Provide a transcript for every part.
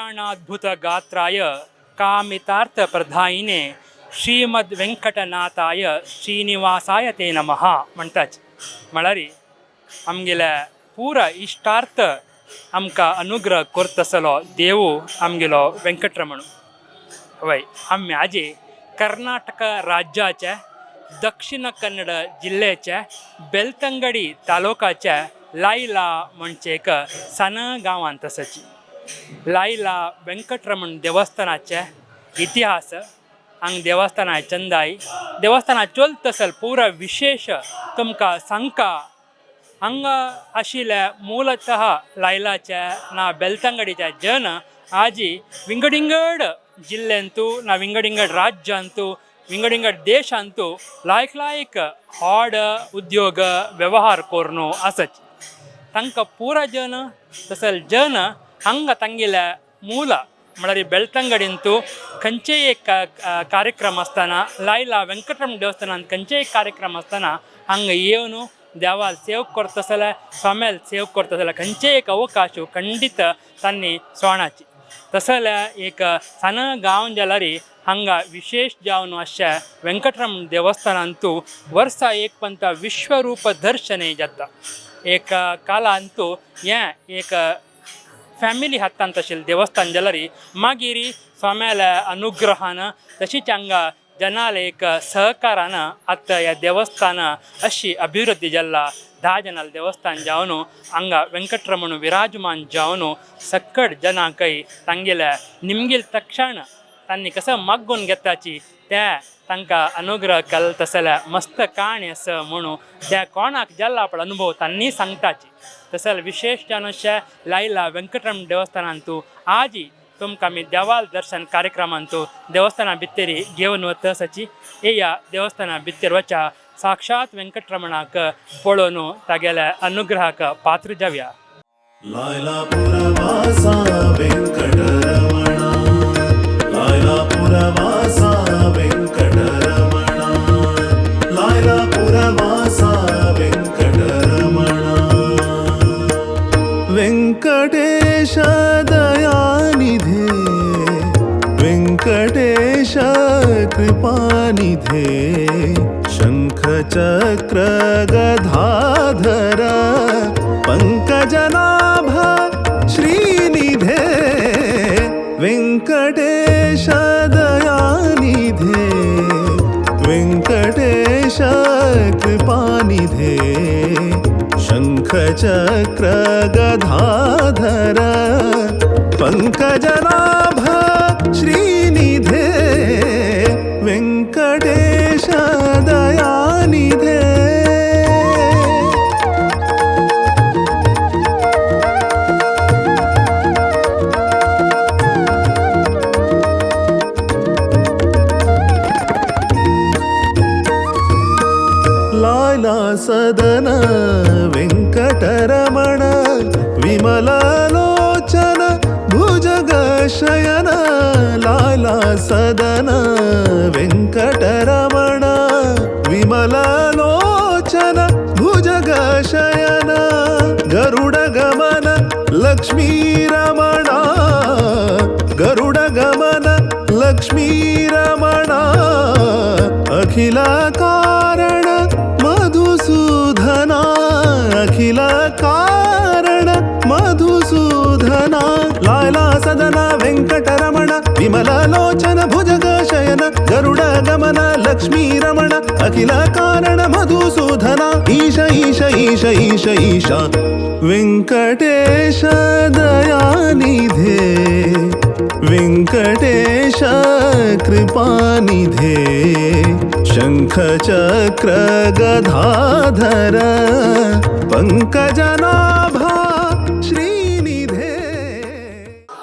ಕಲ್ಯಾಣಾದ್ಭುತ ಗಾತ್ರಾಯ ಕಾಮಿತಾರ್ಥ ಪ್ರಧಾಯಿನೇ श्रीमद वेंकटनाथाय श्रीनिवासाय ते नमः म्हणटाच. म्हळ्यार आमगेल्या पुरा इश्टार्थ आमकां अनुग्रह करतसलो देवू आमगेलो वेंकटरमण. वय आमी आजी कर्नाटक राज्याच्या दक्षिण कन्नड जिल्ल्याच्या बेलतंगडी तालुकाच्या लायला म्हणचे एक सान गांवांत आसाची. लायला वेंकटरमण देवस्थानाचे इतिहास, हांगा देवस्थाना चंदाय देवस्थाना चलत आसल पुरा विशेश तुमकां सांगका. हांगा आशिल्ल्या मूलतः लायलाच्या ना बेलतंगडीच्या जन आजी विंगड विंगड जिल्ल्यांतू ना विंगड विंगड राज्यांतू विंगड विंगड देशांतू लायक लायक व्हड उद्योग वेव्हार करून आसाची. तांकां पुरा जन तसल जन हांगा तांगेल्या मूल म्हळ्यार बेलतंगडींतू खंयचेय एक कार्यक्रम आसतना, लायला वेंकटरमण देवस्थानांत खंयचेय एक कार्यक्रम आसतना हांगा येवन देवाक सेव करता जाल्यार, स्वाम्याल सेव करता जाल्यार खंयचेय एक अवकाश खंडीत तांणी सोणाची. तसो जाल्यार एक सान गांव जाल्यार हांगा विशेश जावन अशें वेंकटरमण देवस्थानांतू वर्सा एक पंता विश्वरूप दर्शनय जाता. एक कालांतू हें एक फॅमिली हातांत आशिल्लें देवस्थान जाल्यार मागीर स्वाम्याल्या अनुग्रहान तशीच हांगा जनाले एक सहकारान आतां ह्या देवस्थान अशी अभिवृद्धी जाल्ला. 10 जनाल देवस्थान जावन हांगा वेंकटरमण विराजमान जावन सकट जनांकय तांगेल्या निमगील तक्षण तांणी कसो मागून घेताची त्या तांकां अनुग्रह केलो. तसल्या मस्त काणी आसा म्हणून त्या कोणाक जाल्लो आपलो अनुभव तांणी सांगताची. तसल्या विशेश जावन अशें लायला वेंकटरमण देवस्थानांतू आजी तुमकां आमी देवाल दर्शन कार्यक्रमांतू देवस्थाना भितर घेवन वता आसाची. येया देवस्थाना भितर वच्या, साक्षात वेंकटरमणाक पळोवन तागेल्या अनुग्रहाक पात्र जावया. लायलापुरवासा वेंकटरमणा, लायलापुरवासा वेंकटरमणा, लायलापुरवासा वेंकटरमणा. वेंकटेश दयानिधे, वेंकटेश कृपानिधे, शङ्खचक्र गदाधर पङ्कजनाभ श्रीनिधे, वेङ्कटेश दयानिधे, वेङ्कटेश कृपानिधे, शङ्खचक्र गदाधर पङ्कजनाभ श्रीनिधे, वेङ्कटेश दयानिधे. लायला सदन वेङ्कटरमण विमललोचन भुजगशयन, लायला सदन वेङ्कटरमण विमललोचन भुजगशयन, गरुडगमन लक्ष्मीरमण, गरुडगमन लक्ष्मीरमण, अखिल कारण मधुसूदना, अखिल कारण मधुसूदना, लायला सदन वेङ्कटरमण विमललोचन भुजगशयन, गरुडगमन लक्ष्मीरमण, अखिल कारण मधुसूदना, ईश ईश ईश ईश ईश वेङ्कटेश दयानिधे, वेङ्कटेश कृपानिधे, शङ्खचक्र गदाधर पङ्कजनाभा श्रीनिधे.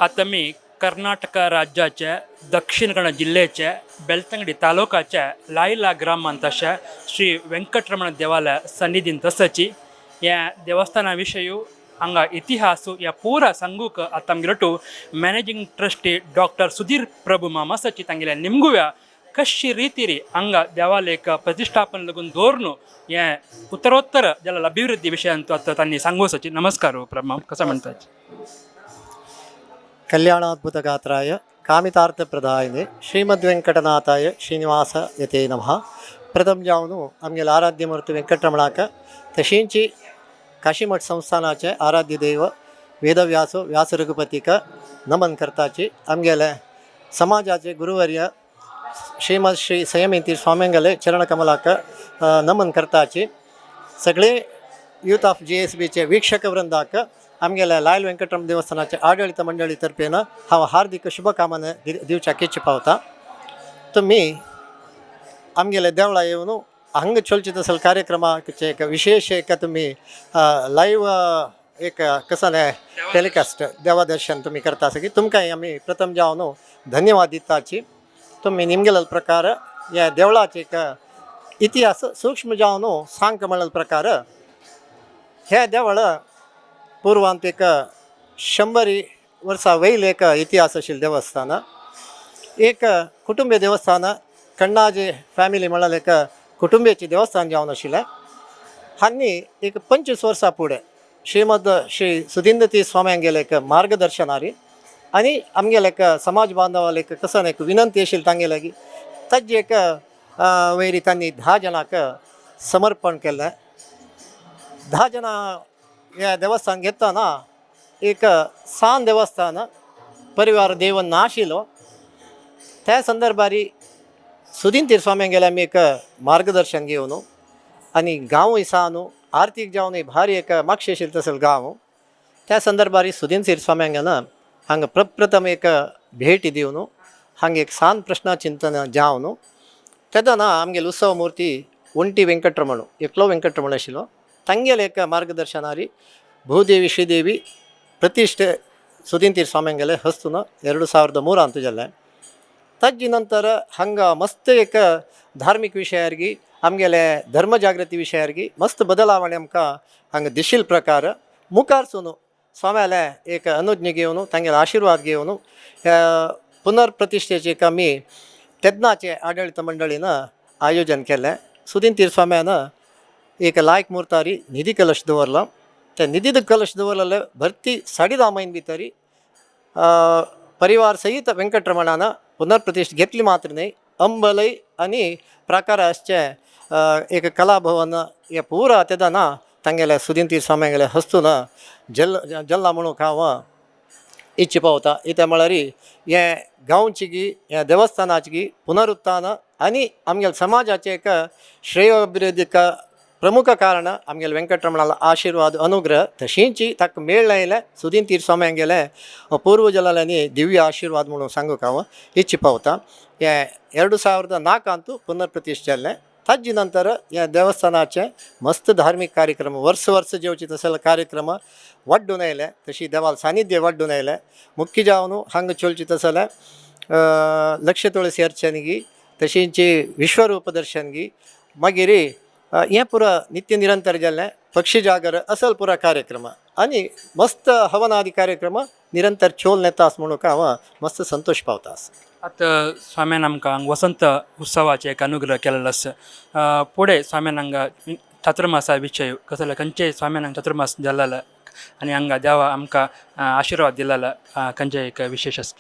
आतां आमी कर्नाटक राज्याच्या दक्षिण कन्नड जिल्ल्याच्या बेलतंगडी तालुकाच्या लायला ग्रामांत अशें श्री वेंकटरमण देवालय सन्निधींत आसाची. ह्या देवस्थाना विशयू हांगा इतिहास ह्या पुरा सांगूक आतां आमगेलो to managing trustee doctor Sudhir Prabhu मामा आसाची. तांगेल्या निमगुया कशी रितीरी हांगा देवालयक प्रतिश्ठापन लागून दवरून हें उत्तरोत्तर जाल्यार अभिवृद्धी विशयांत आतां तांणी सांगू आसाची. नमस्कार प्रभू, कसो म्हणटात? ಕಲ್ಯಾಣಾದ್ಭುತ ಗಾತ್ರಾಯ ಕಾಮಿತಾರ್ಥ ಪ್ರದಾಯಿನಿ ಶ್ರೀಮದ್ ವೆಂಕಟನಾಥಾಯ ಶ್ರೀನಿವಾಸ ಯತೆ ನಮಃ. प्रथम जावन आमगेले आराध्य मूर्ती वेंकटरमणाक, तशींची काशीमठ संस्थानाचे आराध्य दैव वेदव्यास व्यास रघुपतीक नमन करताची. आमगेले समाजाचे गुरुवर्य श्रीमद श्री संयमेंती स्वाम्यांगेले चरणकमलाक नमन करताची. सगळे यूथ ऑफ जीएसबीचे वीक्षक वृंदाक आमगेल्या लायल वेंकटरमण देवस्थानाचे आडळीत मंडळी तर्फेन हांव हार्दिक शुभकामना दिवच्याक इच्छा पावता. तुमी आमगेले देवळा येवन हांगा चलचे तसल कार्यक्रमाचे एक विशेष एक तुमी लायव्ह एक कसं टेलिकास्ट देवादर्शन तुमी करता आसा की तुमकां आमी प्रथम जावन धन्यवाद दिताची. तुमी निमगेले प्रकार ह्या देवळाचे एक इतिहास सूक्ष्म जावन सांग म्हणल प्रकार, हे देवळ पूर्वांत एक 100 वर्सां वयलें एक इतिहास आशिल्लें देवस्थान. एक कुटुंबीय देवस्थान, कण्णाजे फॅमिली म्हळ्यार एक कुटुंबियाचें देवस्थान जावन आशिल्लें. हांणी एक 25 वर्सां फुडें श्रीमद श्री सुधींद्र स्वाम्यांगेले एक मार्गदर्शनारी आनी आमगेले एक समाज बांधवाले एक कसन एक विनंती आशिल्ली तांगे लागीं, ताजे एक वयरी तांणी 10 जाणांक समर्पण केलें. 10 जाणां हे देवस्थान घेतना एक सान देवस्थान, परिवार देव नाशिल्लो. त्या संदर्भारी सुदीन स्वाम्यांगेले आमी एक मार्गदर्शन घेवन आनी गांवूय सा न्हू, आर्थीक जावन भारी एक मागशे आशिल्लो तसो गांव. त्या संदर्भार सुदीन स्वाम्यांगेन हांगा प्रप्रथम एक भेट दिवन हांगा एक सान प्रश्न चिंतन जावन तेन्ना आमगेले उत्सव मूर्ती ಒಂಟಿ ವೆಂಕಟರಮಣ, एकलो ವೆಂಕಟರಮಣ आशिल्लो, तांगेले एक मार्गदर्शनारी भूदेवी श्रीदेवी प्रतिष्ठೆ ಸುದೀನ್ ಸ್ವಾಮ್ಯಾಂಗೆಲೆ ಹಸ್ತುನ 2003 ಅಂತು ಜಲ್ಲೆ. ತಜ್ಜಿ ನಂತರ ಹಂಗೆ ಮಸ್ತ್ एक धार्मिक विशयार्गी आमगेले धर्म जागृती विशयार्गी मस्त बदलावणे आमकां हांगा दिशील प्रकार मुखार स्वाम्याले एक अनुज्ञा घेवन तांगेले आशिर्वाद घेवन पुनर्प्रतिष्ठेचे एक आमी तेन्नाचे आडळीत मंडळीन आयोजन केलें. सुदीन स्वाम्यान एक लायक मुर्तारी निधी कलश दवरलो. त्या निधी कलश दवरलेले भरती 10.5 म्हयने भितरी परिवार सहित वेंकटरमणान पुनर्प्रतिष्ठा घेतली मात्र न्हय, अंबलय आनी प्राकार आसचें एक कलाभवन हे पुरा तेदना तांगेले सुदीन स्वाम्यांगेले हस्तून जल जल्ला म्हणूंक हांव इच्छा पावता. इत्या म्हळ्यार हें गांवची गी ह्या देवस्थानाची गी पुनरुत्थान आनी आमगेले समाजाचें एक श्रेय अभिवृद्धीक प्रमुख कारण आमगेले वेंकटरमणालो आशिर्वाद अनुग्रह, तशींची ताका मेळ्ळें सुदीन स्वाम्यांगेले पूर्वजलांनी दिव्य आशिर्वाद म्हणून सांगूंक हांव इच्छा पावता. हें 2004 पुनर्प्रतिष्ठा जाल्लें. ताजे नंतर ह्या देवस्थानाचें मस्त धार्मीक कार्यक्रम वर्स वर्स जेवचे तसले कार्यक्रम वाड्डून आयले, तशी देवाल सानिध्य वाड्डून आयलें. मुख्य जावन हांगा चलचे तसले लक्ष तुळसी अर्चन गी, तशींची विश्वरूप दर्शन गी, मागीर हें पुरा नित्य निरंतर जाल्लें पक्षी जागर असल पुरा कार्यक्रम आनी मस्त हवनादी कार्यक्रम निरंतर चोल येता आसा म्हणून हांव मस्त संतोश पावता आसा. आतां स्वाम्यान आमकां वसंत उत्सवाचे एक अनुग्रह केल्लो आसा. फुडें स्वाम्यान हांगा चातुर्मासा विशय कसले खंयचे स्वाम्यान हांगा चातुर्मास जाल्लो आनी हांगा देवा आमकां आशिर्वाद दिलेलो खंयचे एक विशेश आसा?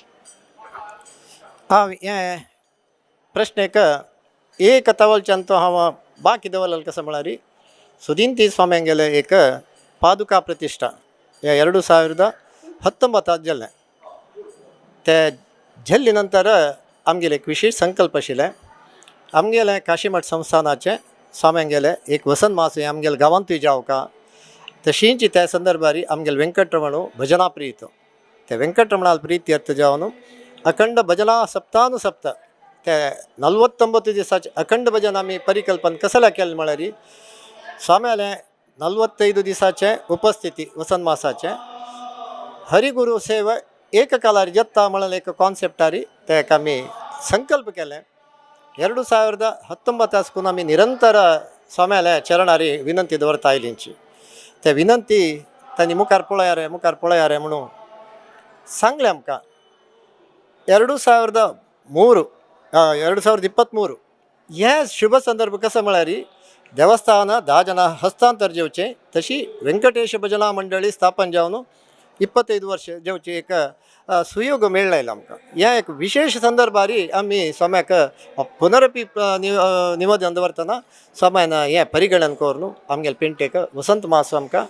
हांव हें प्रश्न एक एक तवलच्यान तो हांव बाकी दवरलेलो. कसो म्हळ्यार सुदीन स्वाम्यांगेले एक पादुका प्रतिष्ठा हे 2019 जाल्लें. ते झेल्ले नंतर आमगेले एक विशेश संकल्प आशिल्लें, आमगेलें काशीमठ संस्थानाचें स्वाम्यांगेलें एक वसंत मास हें आमगेले गांवांतूय जावका. तशींच त्या संदर्भार आमगेले वेंकटरमण भजना प्रीत, ते वेंकटरमणाल प्रीत्यर्थ जावन अखंड भजना सप्तानुसप्त ते 49 दिसाचे अखंड भजन आमी परिकल्पन कसल्या केलें म्हळ्यार स्वाम्यालें 45 दिसाचें उपस्थिती वसंत मासाचें हरिगुरू सेवा ಏಕಕಾಲಾರಿ ಜತ್ತ म्हणलें एक कॉन्सेप्टारी तेका आमी संकल्प केलें. 2019 आसकून आमी निरंतर स्वाम्याले चरणारी विनंती दवरता आयलींची. ते विनंती तांणी मुखार पळया रे, मुखार पळया रे म्हणून सांगलें आमकां. 2003 2023 हे शुभ संदर्भ कसो म्हळ्यार देवस्थान 10 जाणां हस्तांतर जेवचें, तशी वेंकटेश भजना मंडळी स्थापन जावन 25 वर्ष जेवची एक सुयोग मेळ्ळें आमकां. ह्या एक विशेश संदर्भार आमी स्वाम्याक पुनरपी निवेदन दवरतना स्वाम्यान हें परिगणन करून आमगेले पेंटेक वसंत महोत्सव आमकां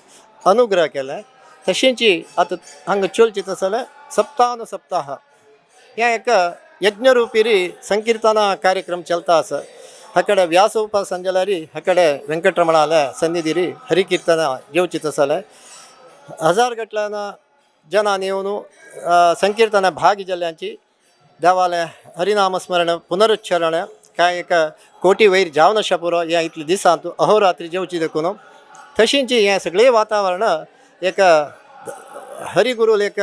अनुग्रह केलें. तशेंच आतां हांगा चलची तसलें सप्ताह हें एक यज्ञरुपी संकीर्तना कार्यक्रम चलता आसा. हकडे व्यास उपासन जाल्यार हकडे वेंकटरमणाले सन्निधिरी हरिकीर्तना जेवची तसलें हजार गटल्यान जनान येवन संकीर्तना भाग जाल्यांची देवालें हरिनामस्मरण पुनरुच्चारण कांय एक कोटी वयर जावन आसा पुरो ह्या इतले दिसांत अहोरात्री जेवची देखून तशेंच हें सगळें वातावरण एक हरिगुरूल एक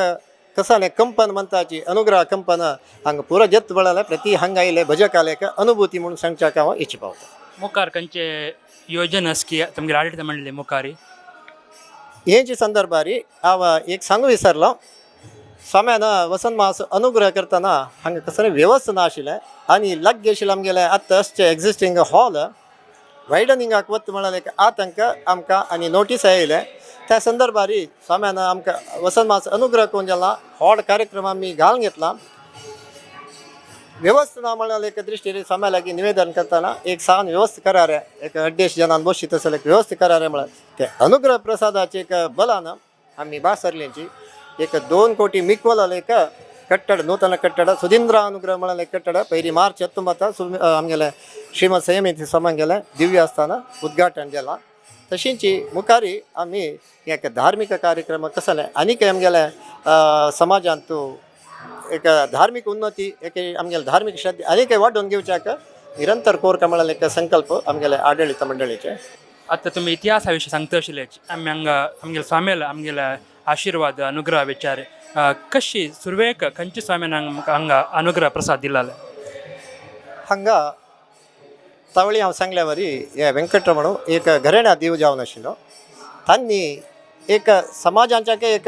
कसालें कंपन म्हणटाची अनुग्रह कंपन हांगा पुरो जत बळाले प्रति हांगा आयले भजकाले एक अनुभूती म्हणून सांगच्याक हांव इच्छा पावता. मुखार खंयचे योजन आस की तुमगेले आडळीत मंडळी मुखारी? हेजे संदर्भार हांव एक सांगू विसरलो. स्वाम्यान वसंत मास अनुग्रह करतना हांगा कसलें वेवस्था नाशिल्लें आनी लागीं आशिल्लें आमगेलें आतां असचें एग्जिस्टींग हॉल वायडनिंगाक वता म्हळ्यार एक आतंक आमकां आनी नोटीस आयलें. त्या संदर्भार स्वाम्यान आमकां वसंत मास अनुग्रह करून जाला व्हड कार्यक्रम आमी घालून घेतला. व्यवस्था ना म्हळ्यार एक दृश्टीन स्वाम्या लागीं निवेदन करतना एक सान व्यवस्था करा रे, एक अड्डेश जनान बसची तसले एक व्यवस्था करा रे म्हळ्यार ते अनुग्रह प्रसादाचे एक बलान आमी बासरल्यांची एक 2 कोटी मिक्वल एक कट्टड नूतन कट्टड सुधींद्र अनुग्रह म्हळ्यार एक कट्टड पयली मार्च 19 आमगेले श्रीमद संयमी स्वाम्यांगेलें दिव्य आस्थान उद्घाटन केलां. तशेंच मुखारी आमी एक धार्मीक कार्यक्रम कसले आनीक आमगेले समाजांत एक धार्मीक उन्नती एक आमगेले धार्मीक श्रद्धा आनीक वाडोवन घेवच्याक निरंतर कोरका म्हळ्यार एक संकल्प आमगेले आडळीत मंडळीचे. आतां तुमी इतिहासा विशीं सांगता आशिल्ले आमी हांगा आमगेले स्वाम्याल आमगेले आशिर्वाद अनुग्रह विचार कशी सुरवेक खंयच्या स्वाम्यान हांगा अनुग्रह प्रसाद दिलाले? हांगा तावळी हांव सांगल्या वरी हे वेंकटरमण एक घरेण्या देव जावन आशिल्लो. तांणी एक समाजांच्या एक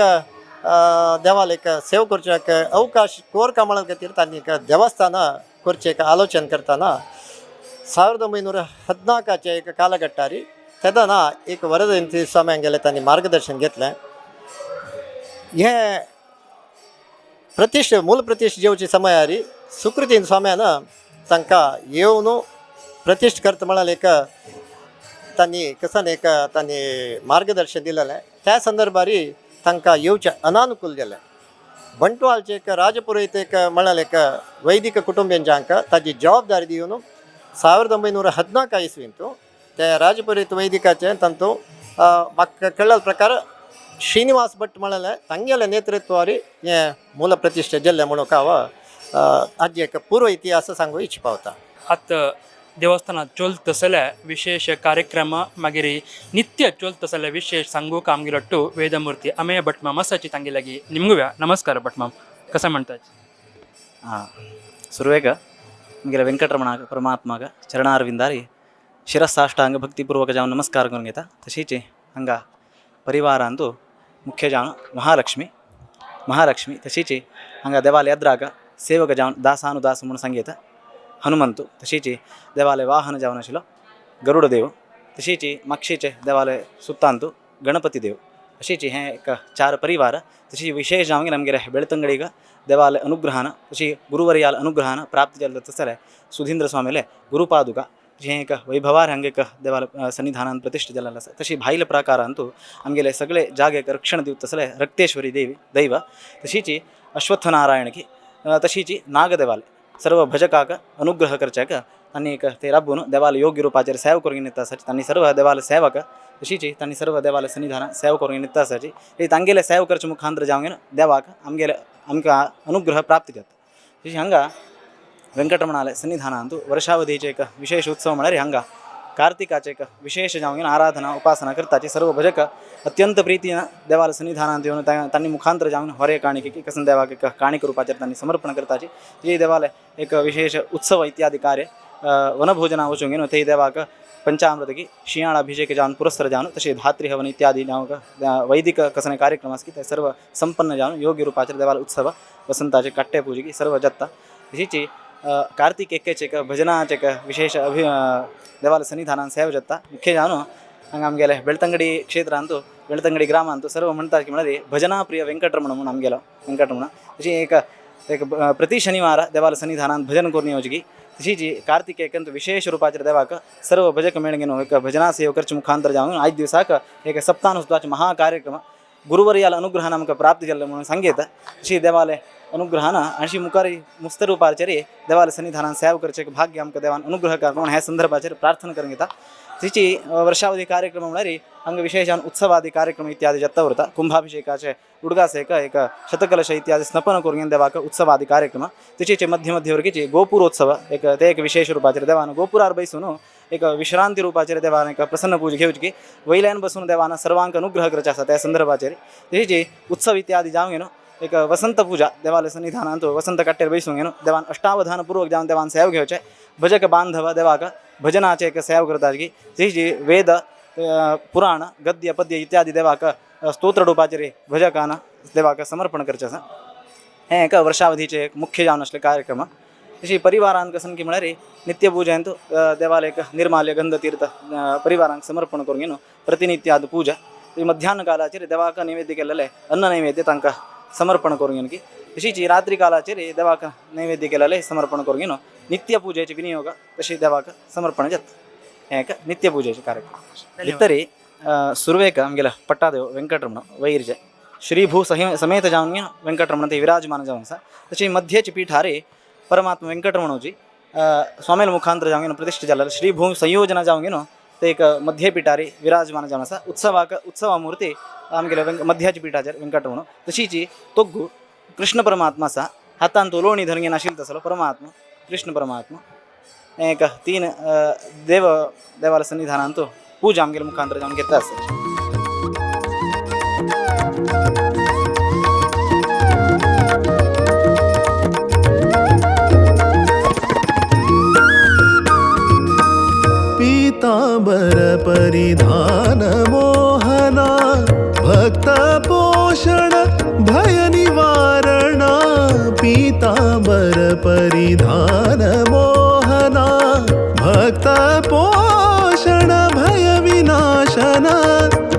देवाल एक सेव करच्याक अवकाश कोरका म्हणा खातीर तांणी एक देवस्थान करचें एक आलोचन करतना 1914 एक कालघट्टारी तेदना एक वरदयंती स्वाम्यांगेलें तांणी मार्गदर्शन घेतलें. हें प्रतिष्ठ मूल प्रतिष्ठ जेवचे समयारी सुकृतीन स्वाम्यान तांकां येवन प्रतिष्ठ करता म्हळ्यार एक तांणी कसन एक तांणी मार्गदर्शन दिलेलें. त्या संदर्भार तांकां येवचें अनानुकूल जालें. बंटवाळचे एक राजपुरोहित एक म्हळ्यार एक वैदिक कुटुंबियांच्या ताजी जबाबदारी दिवन 1914 इस्वींत ते राजपुरोहित वैदिकाचे तांतू म्हाका कळ्ळ्या प्रकार श्रीनिवास भट म्हळ्यार तांगेले नेतृत्वारी हें मूल प्रतिष्ठे जाल्लें म्हणून हांव हाजी एक पूर्व इतिहास सांगू इच्छा पावता. आतां देवस्थानात चलत तसले विशेष कार्यक्रम मागीर नित्य चलत तसले विशेष सांगूक आमगेलो ಒಟ್ಟು ವೇದಮೂರ್ತಿ ಅಮೇಯ ಭಟ್ ಮಾಮ सची तांगे लागीं निमगुया. नमस्कार भट माम, कसं म्हणतात? ಹಾಂ, ಸುರುವೇಗ ನಮಗೆಲ್ಲ ವೆಂಕಟರಮಣ ಪರಮಾತ್ಮಗ ಚರಣಾರವಿಂದಾರಿ ಶಿರಸಾಷ್ಟಾಂಗ ಭಕ್ತಿಪೂರ್ವಕ ಜಾವ ನಮಸ್ಕಾರ ಕರುಂಗೇತ. ತಶೀಚೆ ಹಂಗ ಪರಿವಾರ ಅಂದು ಮುಖ್ಯ ಜಾನು ಮಹಾಲಕ್ಷ್ಮಿ ಮಹಾಲಕ್ಷ್ಮಿ ತಶೀಚೆ ಹಂಗ ದೇವಾಲಯ ಅದ್ರಾಗ ಸೇವಕ ಜಾವನ್ ದಾಸಾನುದಾಸ म्हणून ಸಂಗೀತ ಹನುಮಂತು ತಶೀಚೆ ದೇವಾಲಯ ವಾಹನ ಜಾವನ ಶಿಲೋ ಗರುಡ ದೇವ್ तशीच मागशेचे देवालय सुತ್ತಾंतु गणपती देव तशीच हें एक चार परिवार. तशी विशेष जावंक आमगेले ಬೆಳ್ತಂಗಡಿಗ ದೇವಾಲಯ ಅನುಗ್ರಹನ तशी गुरुवर्याल अनुग्रहान प्राप्त जाल्लो तसले सुधींद्र स्वामीले गुरुपादुका तशी हें एक वैभवार हांगा एक देवालय सन्निधानान प्रतिष्ठा जाल्लें आसा. तशी भायल्या प्राकारांतु आमगेले सगळे जागेक रक्षण दिवता तसले रक्तेश्वरी देवी दैव तशीच अश्वत्थनारायणकी तशीच नागदेवालय सर्व भजकाक अनुग्रह करच्याक तांणी एक ते राबून देवालय योग्य रूपाचेर सेवा करून घेता आसाची. तांणी सर्व देवालय सेवक तशीच तांणी सर्व देवालय सन्निधान सेवा करून घेता आसाची. तांगेले सेवा करचे मुखांतर जावंक देवाक आमगेले आमकां अनुग्रह प्राप्त जाता. तशी हांगा वेंकटरमणालय सन्निधानांतु वर्षावधीचे एक विशेष उत्सव म्हळ्यार हांगा कार्तिकाचे एक विशेष जावंक आराधना उपासना करताची सर्व भजक अत्यंत प्रीतीन देवाल सन्निधानांत येवन तांणी मुखांतर जावन होरे काणिके कसन देवाक एक काणिक रूपाचेर तांणी समर्पण करताची. ती देवालय एक विशेष उत्सव इत्यादी कार्य वनभोजना वचूंक न्हू ते देवाक पंचामृतकी शियाळाभिषेक जावन पुरस्सर जावन तशें धात्री हवन इत्यादी जावंक वैदिक कसने कार्यक्रम आसा की ते सर्व संपन्न जावन योग्य रूपाचेर देवाल उत्सव वसंताचे काट्टे पूजेकी सर्व जाता. तशीच कार्तिक एक्केचे एक भजनाचे एक विशेष अभि देवाल सन्निधानान सेवा जाता. मुख्य जावन हांगा आमगेले बेಳ್तंगडी क्षेत्र अंतू बेಳ್ತಂಗಡಿ ग्राम अंतू सर्व म्हणटा की म्हळ्यार भजना प्रिय वेंकटरमण म्हणून आमगेलो वेंकटरमण. तशी एक एक प्रति शनिवार देवाल सन्निधानान भजन करून येवची. तशीच कार्तिकेकंतू विशेष रूपाचेर देवाक सर्व भजक मेळगेन एक भजना सेवा करचे मुखांतर जावन आयज दिवसाक एक सप्तानुत्सवाचे महाकार्यक्रम गुरुवर्याल अनुग्रहान आमकां प्राप्त जाल्लो म्हणून सांगयता. तशी देवाले अनुग्रहान अशी मुखार मुस्त रुपाचेर देवाले सन्निधानान सेवा करचें एक भाग्य आमकां देवान अनुग्रह कर म्हणून ह्या संदर्भाचेर प्रार्थना करून घेता. तिची वर्षावधी कार्यक्रम म्हळ्यार हांगा विशेषान उत्सवादी कार्यक्रम इत्यादी जाता उरता. कुंभाभिषेकाचे उडगास एक एक शतकलश इत्यादी स्नपन करून देवाक उत्सवादी कार्यक्रम. तशीच मध्य मध्यवर्गीची गोपुरोत्सव एक ते एक विशेष रूपाचेर देवान गोपुरार बैसून एक विश्रांती रूपाचेर देवान एक प्रसन्न पूजा घेवची वयल्यान बसून देवान सर्वांक अनुग्रह करचे आसा त्या संदर्भाचेर. तशीच उत्सव इत्यादी जावन न्हू एक वसंत पूजा देवाले सन्निधानांत वसंत कट्टेर बैसून न्हू देवान अष्टावधान पूर्वक जावन देवान सेवा घेवचे. भजक बांधव देवाक भजनाचे एक सेवा करता की तशीच वेद पुराण गद्य पद्य इत्यादी देवाक स्तोत्र रूपाचेर भजकान देवाक समर्पण करचें आसा. हें एक वर्षावधीचे एक मुख्य जावन आसले कार्यक्रम. तशी परिवारान कसन की म्हळ्यार नित्य पूजेंत देवालय एक निर्माल्य गंधतीर्थ परिवारांक समर्पण करून न्हू प्रतिनित्याद पूजा. मध्यान्ह कालाचेर देवाक नैवेद्य केलेले अन्न नैवेद्य तांकां समर्पण करून की तशीच रात्री कालाचेर देवाक नैवेद्य केलेले समर्पण करून न्हू नित्य पूजेचे विनियोग तशी देवाक समर्पण जाता. हें एक नित्य पूजेचे कार्यक्रम. भितरी सुरवेक आमगेले पट्टादेव वेंकटरमण वैरचे श्रीभू सहि समेत जावन वेंकटरमण ते विराजमान जावन आसा. तशी मध्येचे पीठारे परमात्मा वेंकटरमणोजी स्वामील मुखांतर जावन प्रतिष्ठित जाल्ले श्रीभू संयोजना जावन ते एक मध्य पीठारी विराजमान जावन आसा. उत्सवाक उत्सवा मूर्ती आमगेले मध्याच्या पीठाचेर वेंकटरमण. तशीच तोग्गु कृष्ण परमात्मा आसा हातांत लोणी धरून आशिल्लो तसलो परमात्मा कृष्ण परमात्मा. एक तीन देव देवाల सन्निधानांत पूजा आमगेले मुखांतर जावन घेता आसा. पीतांबर परिधान मोहना भक्त पोषण भय निवारणा. पीतांबर परिधान मोहना भक्त पोषण भय विनाशन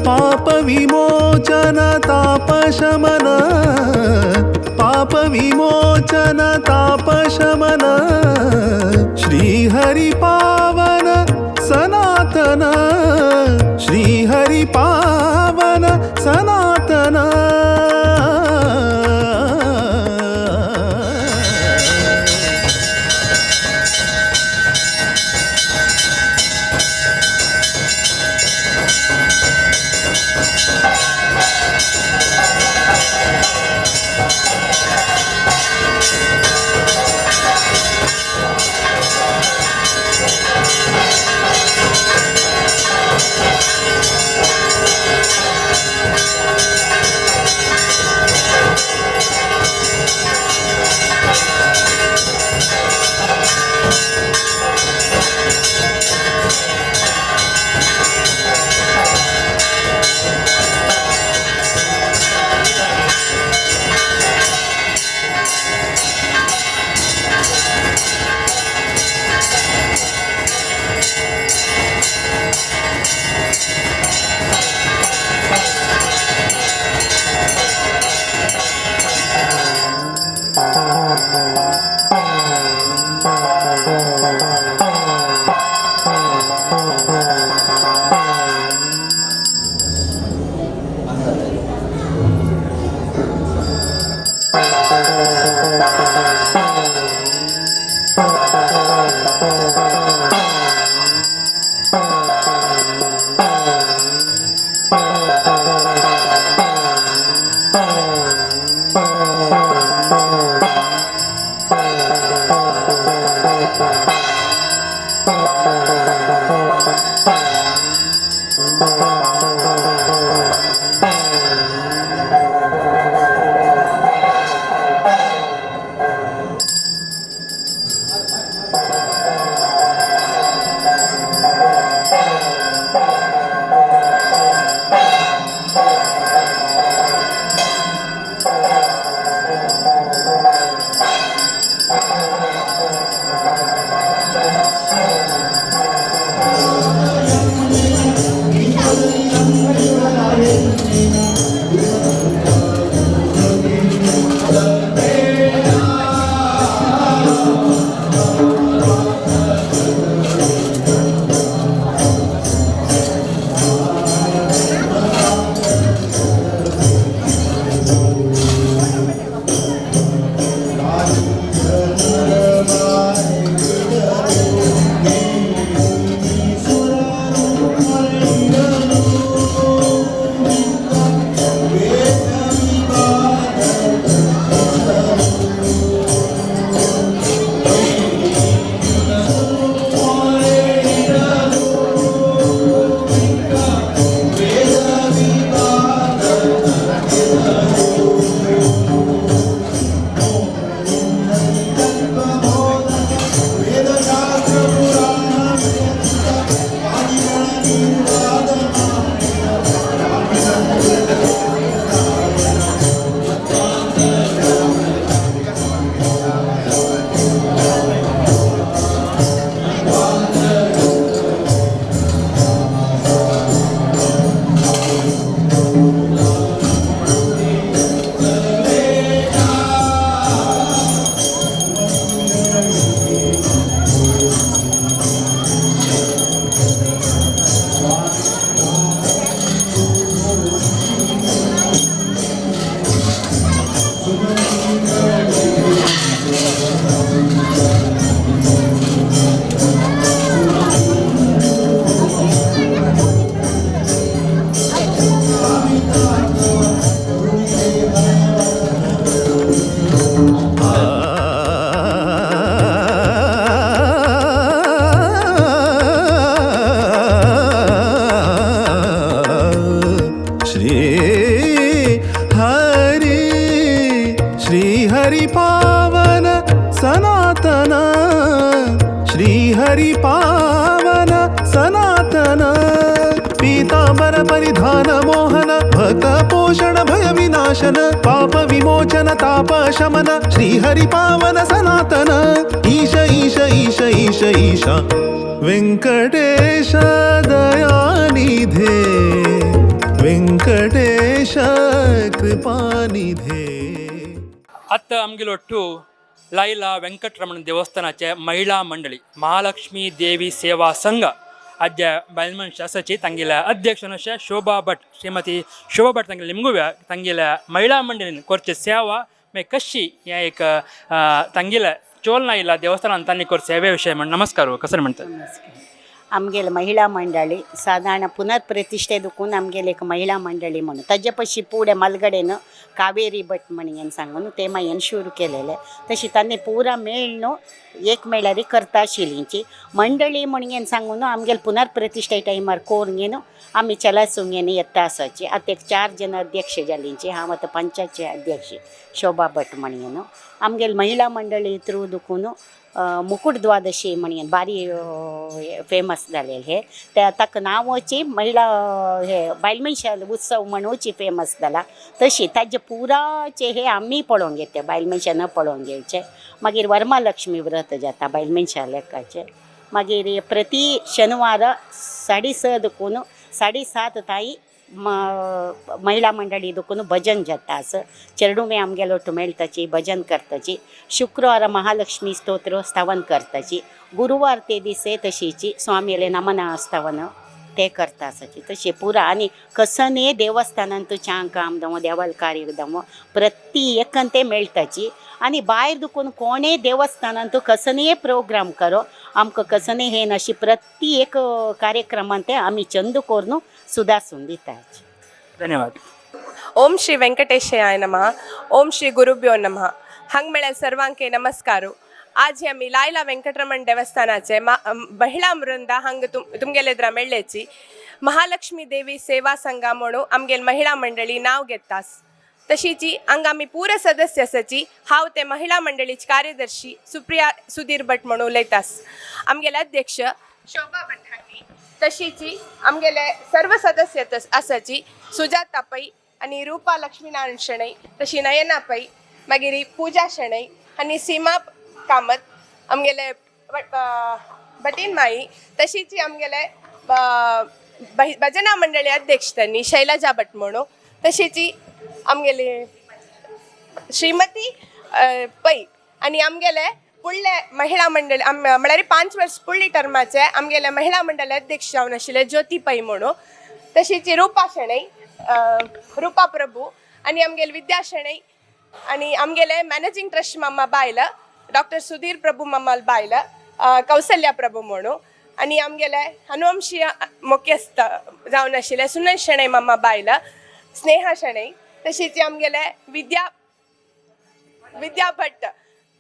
पाप विमोचन तापशमन पाप विमोचन तापशमन. श्री हरि पावन सनातन श्री हरि पावन सनातन. पावन सनातन। पीतांबर परिधान मोहन भक्त पोषण भय विनाशन पाप विमोचन ताप शमन श्रीहरि पावन सनातन। ईश ईश ईश ईश ईश वेंकटेश दयानिधे वेंकटेश कृपानिधे। आतां आमगेलो ಒಟ್ಟು लायला वेंकटरमण देवस्थानाचे महिला मंडळी महालक्ष्मी देवी सेवा संघ आद्य बायल मनशां आसाची तांगेल्या अध्यक्ष अशें शोभा भट, श्रीमती शोभा भट तांगेले निमगुव्या तांगेल्या महिला मंडळीन करचे सेवा मागीर कशी हें एक तांगेल्या चोल नायला देवस्थानान तांणी कर सेवे विशय म्हण. नमस्कार हो, कसं म्हणतात? आमगेले महिळा मंडळी साधारण ಪುನರ್ दुखून आमगेले एक महिळा मंडळी म्हणून ताजे पशी पुढे मलगडेन कावेरी भट म्हण सांगून ते मागीर सुरू केलेले. तशी तांणी पुरा मेळ्ळ एक मेळ्ळ्यार करता आशिल्लीची मंडळी म्हणून सांगून आमगेले पुनर्प्रतिष्ठे टायमार कोरून घेवन आमी चलासून घेवन येता आसाची. आतां एक चार जण अध्यक्ष जालींची. हांव आतां पंचायतचे अध्यक्ष शोभा भट म्हणून. आमगेले महिळा मंडळी थ्रू दुखून मुकुट द्वादशी म्हणून बारी फेमस जालेले हे त्या ताका नांवाची महिळा हे बायल मनशां उत्सव म्हणूची फेमस जाला. तशी ताजे पुराचे हे आमी पळोवंक घेता, बायल मनशां न पळोवंक घेवचे. मागीर वरमालक्ष्मी व्रत जाता बायल मनशां लेखाचे. मागीर प्रति शनिवार 6:30 दुखून 7:30 ताई महिळा मंडळी दुखून भजन जाता. असं चेरडुमे आमगेलो ಒಟ್ಟು मेळटाची भजन करताची. शुक्रवार महालक्ष्मी स्तोत्र स्थावन करताची. गुरुवार ते दिसे तशीची स्वामीले नमन स्तवन ते करता आसाची. तशें पुरा आनी कसने देवस्थानांत चांग काम दमो देवाल कार्य दमो प्रति एकन ते मेळटाची. आनी भायर दुखून कोणेय देवस्थानांत कसनेय प्रोग्राम करो आमकां कसने हे नाशी प्रति एक कार्यक्रमान ते आमी चंद करून सुदासून दिताची. धन्यवाद. ಓಂ ಶ್ರೀ ವೆಂಕಟೇಶಾಯ ನಮಃ. ಓಂ ಶ್ರೀ ಗುರುಭ್ಯೋ ನಮಃ. हांग मेळ्ळ्या सर्वांके नमस्कारो. आज आमी लायला वेंकटरमण देवस्थानाचे महिळा वृंदा हांगा तुमगेले एदरा मेळ्ळेची. महालक्ष्मी देवी सेवा संघा म्हणून आमगेल महिळा मंडळी नाव घेतास. तशीची हांगा आमी पुरा सदस्य आसाची. हांव ते महिळा मंडळीची कार्यदर्शी सुप्रिया सुधीर भट म्हणून उलयतास. आमगेले अध्यक्ष शोभा भट हांणी, तशीची आमगेले सर्व सदस्य आसाची सुजाता पै आनी रुपा लक्ष्मीनारायण शणै, तशी नयना पै, मागीर पूजा शणै आनी सीमा कामत आमगेले भटीन माई, तशीची आमगेले भजना मंडळी अध्यक्ष त्यांनी शैलजा भट म्हणून, तशीची आमगेले श्रीमती पै आनी आमगेले फुडले महिळा मंडळ म्हळ्यार 5 वर्स फुडली टर्माचे आमगेले महिळा मंडळ अध्यक्ष जावन आशिल्ले ज्योती पै म्हणून, तशीची रुपा शणै, रुपा प्रभू आनी आमगेले विद्या शणै आनी आमगेले मॅनेजिंग ट्रस्ट मामा बायल डॉक्टर सुधीर प्रभू मामाल बायल कौसल्या प्रभू म्हणून आनी आमगेले अनुवंशीय मुख्यस्थ जावन आशिल्ले सुनल शणै मामा बायल स्नेहा शणै, तशीच आमगेले विद्या विद्या भट्ट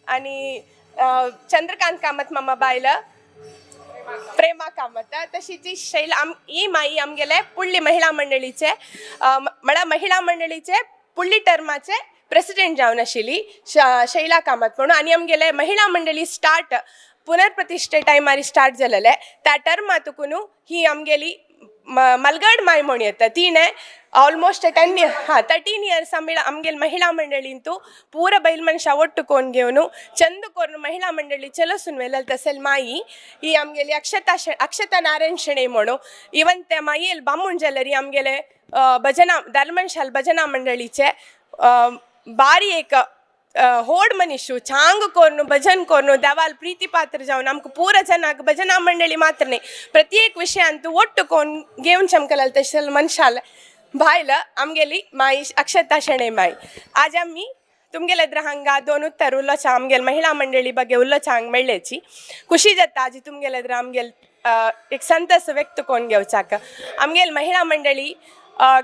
आनी चंद्रकांत कामत मामा बायल प्रेमा कामत, तशीच शैला आम ही माई आमगेले पुडली महिळा मंडळीचे म्हळ्यार महिळा मंडळीचे पुडली टर्माचे प्रेसिडेंट जावन आशिल्ली शैला कामत म्हणून. आनी आमगेले महिळा मंडळी स्टार्ट पुनर्प्रतिष्ठे टायमार स्टार्ट जालेले त्या टर्मा तुकून ही आमगेली मलगड माय म्हण येता. तिणें ऑलमोस्ट 10, हां, 13 इयर्स आमी आमगेले महिळा मंडळींतू ಪೂರ ಬೈಲ್ ಮನುಷ್ಯ ಒಟ್ಟು ಕೋನ್ घेवन ಚಂದ ಕೊರ್ನು ಮಹಿಳಾ ಮಂಡಳಿ ಚಲೋಸುನ್ ವೆಲ್ಲಲ್ ತಸೆಲ್ ಮಾಯಿ ಈ ಆಮ್ಗೆಲಿ ಅಕ್ಷತಾ ಅಕ್ಷತಾ ನಾರಾಯಣ್ ಶೆಣೈ म्हणू. इवन त्या मायेल बामूण जाल्यार आमगेले भजना धर्मशाल भजना मंडळीचे बारी एक होड मनीषु चांग कोर्नु भजन कोर्नु देवाल प्रीती पात्र जावन आमकां पुरा जनाक भजना मंडळी मात्र न्ही प्रत्येक विशयांत ಒಟ್ಟು कोन घेवन चमकलाल तशें मनशाल बायल आमगेली माई अक्षता शणै माई. आज आमी तुमगेले एदरा हांगा दोन उत्तर उलोवचा आमगेल महिळा मंडळी ಬಗ್ಗೆ उलोवचा हांगा मेळ्ळेची खुशी जाता. आजी तुमगेले एदरा आमगेल एक संतस व्यक्त कोन्न घेवचाक आमगेल महिळा मंडळी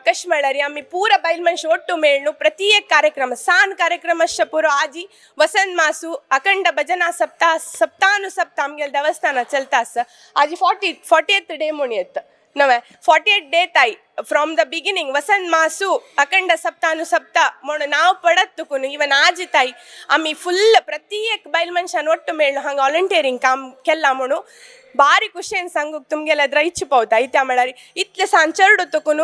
कशें म्हळ्यार आमी पुरा बायल मनशां ಒಟ್ಟು ಮೇಳ್ನು ಪ್ರತಿ एक कार्यक्रम सान कार्यक्रम अशें पुरो. आजी वसंत मासू अखंड भजना सप्ताह सप्तानुसप्ताह आमगेले देवस्थानात चलता आसा. आजी 40th day म्हूण येता. नवें 48 डे ताई फ्रॉम the beginning वसंत मासू अखंड सप्तानुसप्ता म्हूण नांव पडत तुकून इवन आज ताई आमी फुल्ल प्रत्येक बायल मनशान ಒಟ್ಟು ಮೇಳು हांगा वॉलंटियरींग काम केलां म्हणून बारी खुशयेन सांगूक तुमगेल्या द्रैच पावता. इत्या म्हळ्यार इतले सान चेडूं तुकून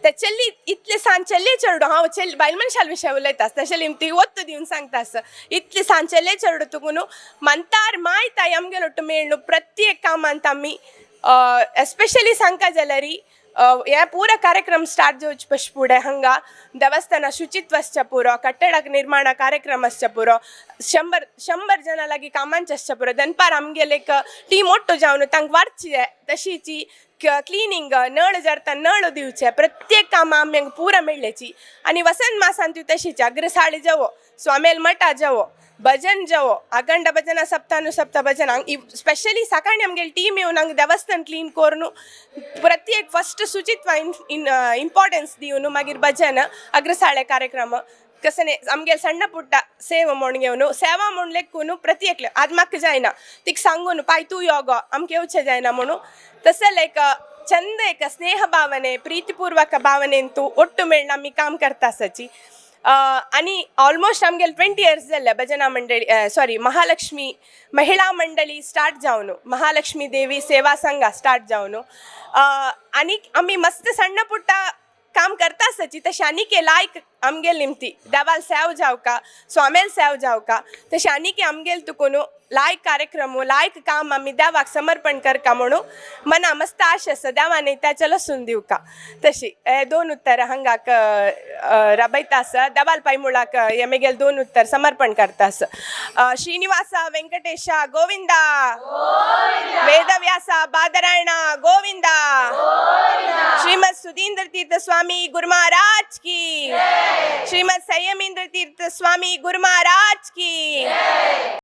ते चली, इतले सान चल्ले चेडूं, हांव चल बायल मनशाल विशय उलयता तशें ती ಒತ್ತು दिवन सांगता आसा, इतले सान चल्ले चेडूं तुकून मंतार माय ताई आमगेलो ಒಟ್ಟು मेळ्ळू प्रत्येक कामांत आमी. एस्पेशली सांगता जाल्यार हे पुरो कार्यक्रम स्टार्ट जावचे पशी फुडें हांगा देवस्थाना शुचित्व आसचें पुरो, कट्टडा निर्माण कार्यक्रम आसचें पुरो, 100 100 जणां लागीं कामांचें आसचें पुरो. दनपार आमगेले एक टीम ಒಟ್ಟು जावन तांकां वाडचे, तशीच क्लिनींग, नळ जरता नळ दिवचे, प्रत्येक कामां आमी पुरा मेळ्ळेची. आनी वसंत मासान ती तशीच अग्रसाळी जावो, स्वामेल मठा जावो, भजन जावो, अखंड भजन, सप्तानुसप्ता भजन. स्पेशली सकाळी आमगेली टीम येवन हांगा देवस्थान क्लीन करून प्रत्येक फस्ट शुचित्व इन इम्पॉर्टन्स दिवन मागीर भजन, अग्रसाळे कार्यक्रम. कसने आमगेले सಣ್ಣ ಪುಟ್ಟ ಸೇವೆ म्हूण घेवन सेवा म्हूण लेखून प्रत्येक आज म्हाका जायना तिका सांगून पाय तूं यो गो, आमकां येवचें जायना म्हणून. तसं लायक चंद एक स्नेह भावने, प्रीतिपूर्वक भावनेन तूं ಒಟ್ಟು मेळ्ळ आमी काम करता आसाची. आनी ऑलमोस्ट आमगेले 20 इयर्स जाल्ले भजना मंडळी, सॉरी, महालक्ष्मी महिळा मंडळी स्टार्ट जावन, महालक्ष्मी देवी सेवा संघ स्टार्ट जावन. आनी आमी मस्त सಣ್ಣ ಪುಟ್ಟ काम करता आसाची. तशें आनीक लायक आमगेल निमती देवाल सेव जावका, स्वामेल सेव जावका, तशें आनीक आमगेल तुकून लायक कार्यक्रम, लायक काम आमी देवाक समर्पण करका म्हणून मना मस्त आशा आसा. देवान त्याच्या लसून दिवका. तशी हे दोन उत्तर हांगाक राबयता आसा. देवाल पाय मुळाक हे मेगेल दोन उत्तर समर्पण करता आसा. श्रीनिवासा वेंकटेश गोविंदा, वेदव्यास बादरायण गोविंदा, श्रीमद सुधींद्र तीर्थ स्वामी गुरु महाराज की, श्रीमद संयमेंद्र तीर्थ स्वामी गुरु महाराज की.